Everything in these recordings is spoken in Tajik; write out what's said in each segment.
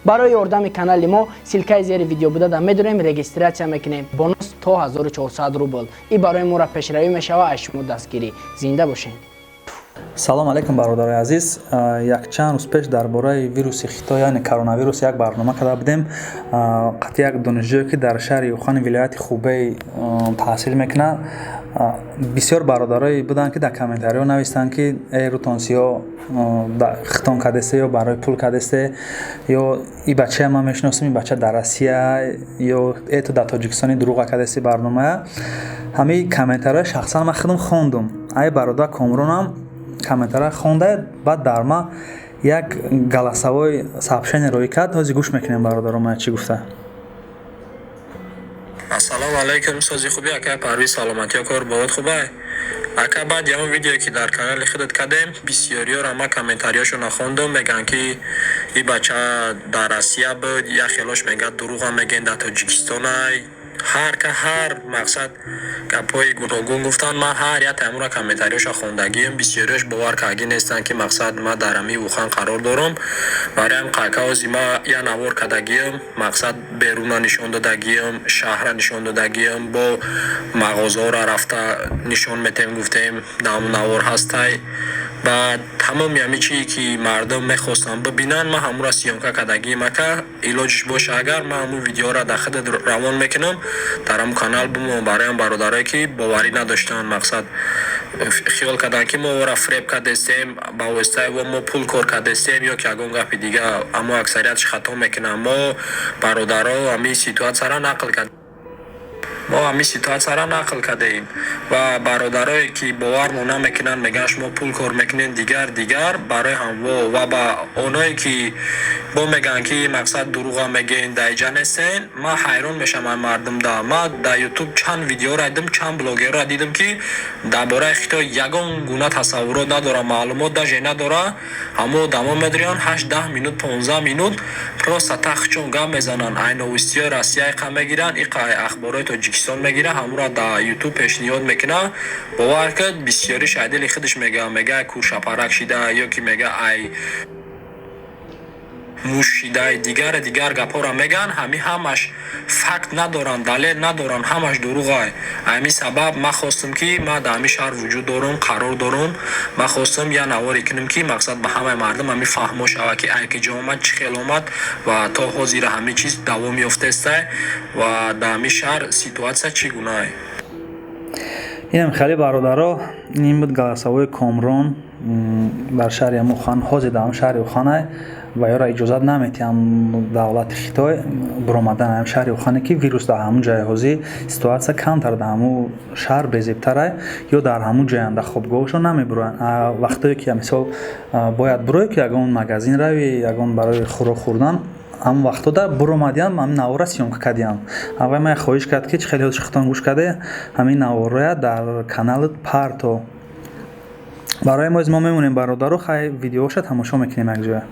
Барои ёрдами канали мо ссылкаи зери видео буда да медорем, регистрация мекунем, бонус то 1400 рубл и барои моро пешравӣ мешава. Аз шумо дастгирӣ. Зинда бошед. Салом алейкум, бародарои азиз. Якчанд рӯз пеш дар бораи вируси Хитой, яъне коронавирус, як барнома карда будем қатъи як донишҷӯе, ки дар шаҳри Ухани вилояти Хубей таҳсил мекунад. Бисёр бародарое буданд, ки дар комментариҳо навистанд, ки эй, рутон сиё, хитон кардесте ё барои пул кардесте, ё и бачая ман мешиносам, и бача дар Россия, ё э, ту дар Тоҷикистони, дурӯға кардести барномая. Ҳамаи комментариҳои шахсан ман худам хондум. Ай бародар Комронам комментария хонда, баъд дар ма як голосовой сообщение роӣ кард. Ҳозир гӯш мекунем, бародаро, ма чӣ гуфта. Ассалому алайкум, сози хуби, ака Парвиз, саломатиё, кор борот хубай, ака. Баъд ягон видеое, ки дар канали худат кардем, бисёриёро ма комментариёшонро хондум, мегӯянд, ки и бача дар Россия буд, як хелош мегӯяд, дурӯға мегӯен, дар Тоҷикистонай. Ҳар ка ҳар мақсад гапҳои гуногун гуфтанд. Ман ҳар як амура комментариёшо хондагиам, бисёриёш бовар кардагӣ нестанд, ки мақсад ман дар ҳамин Вухан қарор дорам. Барои ҳам ҳози ма як навор кардагиам, мақсад беруна нишон додагиам, шаҳра нишон додагиам, бо мағозаҳоро рафта нишон метем, гуфтем, дар ҳамун навор ҳастай. Ба тамоми ҳамин чие, ки мардум мехостанд бибинанд, ман ҳамура съёмка кардагиам, ака. Илоҷиш боша, агар ман ҳамун видеоро дар худат равон мекунам, дар ҳамун канал бимон. Барои ҳам бародарое, ки боварӣ надоштанд, мақсад хиёл карданд, ки мо ора фиреб кардестем, ба воситаи во мо пул кор кардестем ё ки ягон гапи дига, аммо аксариятш хато мекунанд. Мо, бародаро, ҳамин ситуатсияро нақл кардем, мо ҳамин ситуатсияро нақл кардаем ва бародарое, ки бовармо намекунанд, мегӯянд, шумо пул кор мекунед, дигар дигар. Барои ҳамво ва ба оное, ки бо мегӯянд, ки мақсад дурӯға мегӯен, дар иҷа нестен, ман ҳайрон мешавам ай мардумда. Ман дар Ютуб чанд видеоро дидам, чанд блогерро дидам, ки дар бораи Хитой ягон гуна тасаввурот надоранд, маълумот даже надоранд. Ҳамо одамо медиёнд, 8-10 минут, 15 минут просто тахчон гап мезананд, ай новостиҳои Россия иқа мегиранд, иқа ай ахборҳои Тоҷикистон мегиранд, ҳамура дар Ютуб пешниҳод мекунанд. Бовар кунед, бисёриш ай дили худаш мегӯяд, мега куршапарак шида ё ки мега ай муш шида, дигаре дигар гапҳоро мегӯянд. Ҳамин ҳамаш факт надоранд, далел надоранд, ҳамаш дурӯғай. Ҳамин сабаб ман хостам, ки ман дар ҳамин шаҳр вуҷуд дорам, қарор дорам, ман хостам як наворе кунем, ки мақсад ба ҳамаи мардум ҳамин фаҳмо шавад, ки ай ки ҷо омад, чӣ хел омад ва то ҳозира ҳамин чиз давом ёфтаестай ва дар ҳамин шаҳр ситуатсия чӣ гунае. Инам хеле, бародаро, ин буд голосовои Комрон дар шаҳри Ухан. Ҳозир дар шаҳри Уханай ва ёро иҷозат наметиҳам давлати Хитой буромадан ҳам шаҳри Ухане, ки вирус дар ҳамун ҷои ҳозир ситуатсия камтар, дар ҳамун шаҳр безебтарай, ё дар ҳамун ҷоянд, дар хобгоҳашон намебуроянд. Вақтое ки, мисол, бояд буроӣ, ки ягон магазин равӣ, ягон барои хӯрок хӯрдан, ҳамон вақтода буромадиам, ҳамин навора съёмка кардиам. Аввал ман хоҳиш кард, ки хеле ҳозир худтон гӯш карде, ҳамин навороя дар каналат парто. Барои мо мо мемонем, бародаро, хай, видеоша тамошо мекунем якҷоя.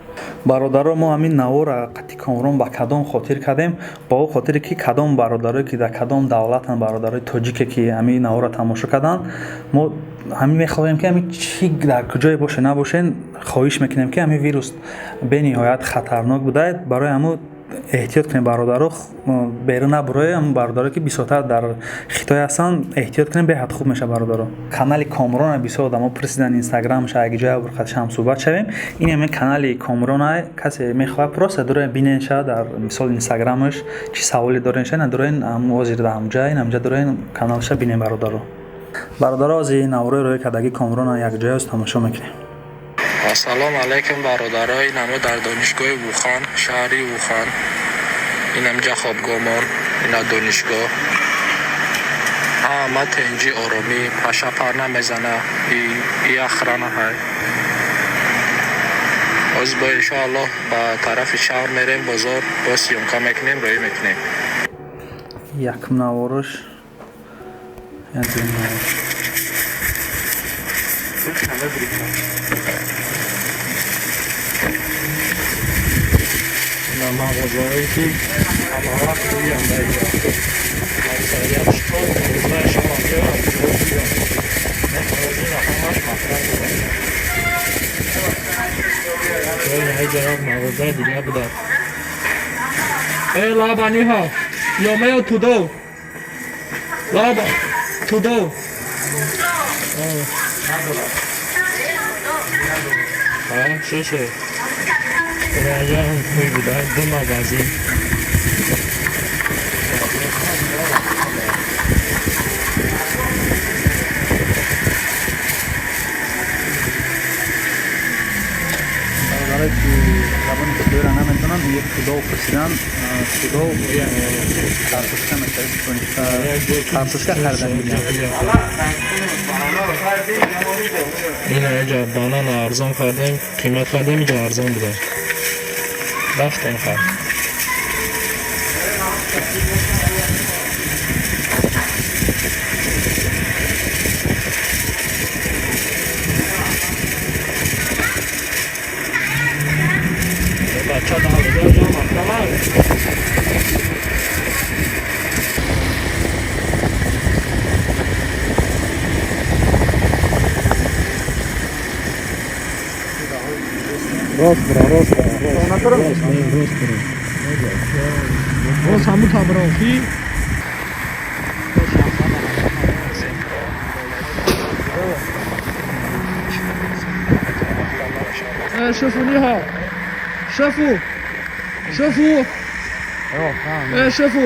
Бародаро, мо ҳамин навора қатъи Комрон ба кадом хотир кардем? Ба о хотире, ки кадом бародарое, ки дар кадом давлатанд, бародарои тоҷике, ки ҳамин навора тамошо карданд, мо ҳамин мехоҳем, ки ҳамин чӣ дар куҷое боше набошен, хоҳиш мекунем, ки ҳамин вирус бениҳоят хатарнок буда, барои ҳамун эҳтиёт кунем, бародаро, берун набуроем. Бародаро, ки бисёртар дар Хитой ҳастанд, эҳтиёт кунем, беҳад хуб мешавад. Бародаро, канали Комрона бисёр одамо пурсиданд, Инстаграмша, як ҷоя бурқатшам суҳбат шавем. Ин ҳамин канали Комрона, касе мехоҳад, просто дуроен, бинен ша, дар мисол Инстаграмаш чӣ саволе дорен ша, надороен, ҳозир дар ҳамҷа ин ҳамҷа дуроен, каналша бинен, бародаро. Бародаро, ҳозир наврои рои кардаги Комрона якҷоя тамошо мекунем. Ассалому алайкум, бародаро. Инамо дар донишгоҳи Вухан, шаҳри Вухан. Инамҷа хобгоҳмон, ина донишгоҳ. Ҳама тинҷӣ, оромӣ, паша пар намезана, и охрана ҳай. Ҳозир бо иншоаллоҳ ба тарафи шаҳр мерем, бозор, бо съёмка мекунем, роӣ мекунем. Якум наворош, як дуюм навор. Мағозаҳое, ки ҳамавақт гӯянд, аксариятш то 12 шаба меоянд, ҷо гӯянд. Ҳозир ҳамаш маҳкам буданд. Ҷои ҳайҷа як мағозаи дигар буда. 哎，老板你好，有没有土豆？老板，土豆。嗯。好，谢谢。我会不得这么高兴。 Бародаре ки забони хитоиро наметонанд, як тудов пурсидан, тудов картошка мешавад, картошка харидан. Ина иҷа банан арзон хардем, қимат хардем, иҷа арзон буда. Рафтем хар. Бача даҳ маҳкама. Рост бира, рост бира, рост. Рост, рост бира. Рост ҳамун табро ки 哎，师傅你好，师傅，师傅，哎，师傅。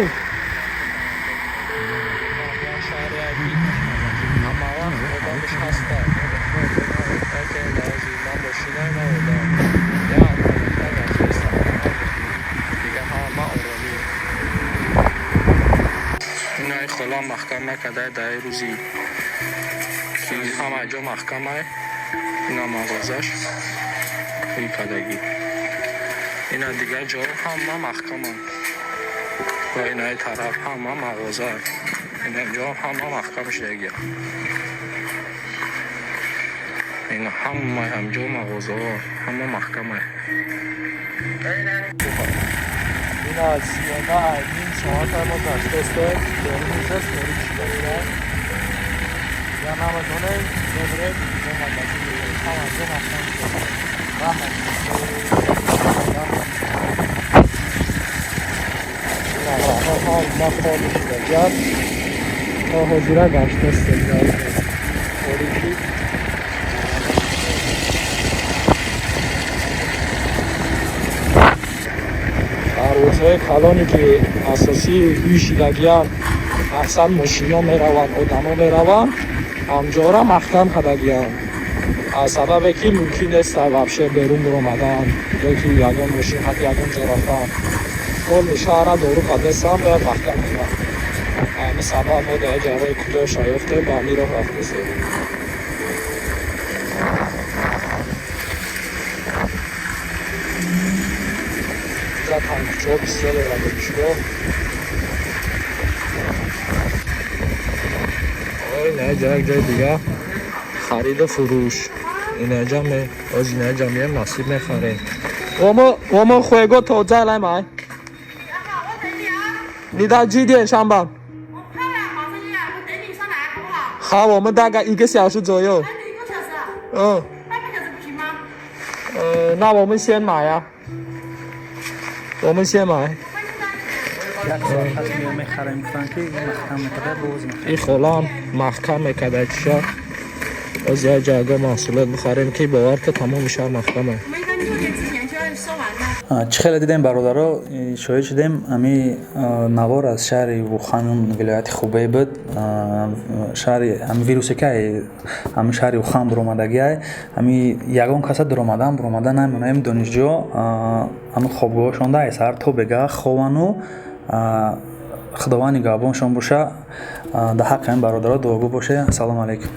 Хола маҳкам накарда дар рӯзи ки ҳама ҷо маҳкамай, ина мағозаш кадагӣ, ина дигар ҷо ҳама маҳкаманд ва инаи тараф ҳама мағоза, ина ҷо ҳама маҳкам шудагия, ина ҳама ҳамҷо мағозаҳо ҳама маҳкамай. Ина зиёда ним соат мо гаштастем, берун нишаст, ворид шуда я намедонем, мебирем ҷо магазин, ҳама ҷо маҳкам шуда. Раҳмат. Ҳама холӣ шуда, то ҳозира гаштастем, ворид шуд. Дарвозаҳои калоне ки асосии ӯй шидагиянд, аксар мошино мераванд, одамо мераванд, ҳамҷора маҳкам кардагиянд, аз сабабе ки мумкин нест вообще берун биромадан ё ки ягон мошин ҳатто ягон ҷо рафтан. Коли шаҳра дору кардестан, бояд маҳкам кунанд. Ҳамин сабаб мо дар ҷа роҳи кӯтоҳша ёфтем, ба ҳамин роҳ рафтесем. Танкчиҳо бисёр дорад донишгоҳ. Ина ҷа як ҷои дига хариду фурӯш. Ина ҷа оз ина ҷа меем, насиб мехарем. 我们回过头再来买。你到几点上班？我快了，马上就来，我等你上来，好不好？好，我们大概1个小时左右。还等1个小时？嗯。半个小时不行吗？那我们先买啊。我们先买。 И холам маҳкам мекарда чиша. Оз як ҷайго маҳсулот бихарем ки бовар ка тамоми шаҳр маҳкама. Чӣ хеле дидем, бародаро, шоҳид шудем, ами навор аз шаҳри Вухан, вилояти Хубей буд. Шаҳри ами вирусе ки ами шаҳри Ухан буромадагиай, ами ягон каса дуромадан буромада намонаем. Донишҷӯ ами хобгоҳошонда ай саҳар то бегаҳ ховану Худованд нигаҳбоншон боша. Дар ҳаққи ами бародаро дуогӯ боше. Ассалому алайкум.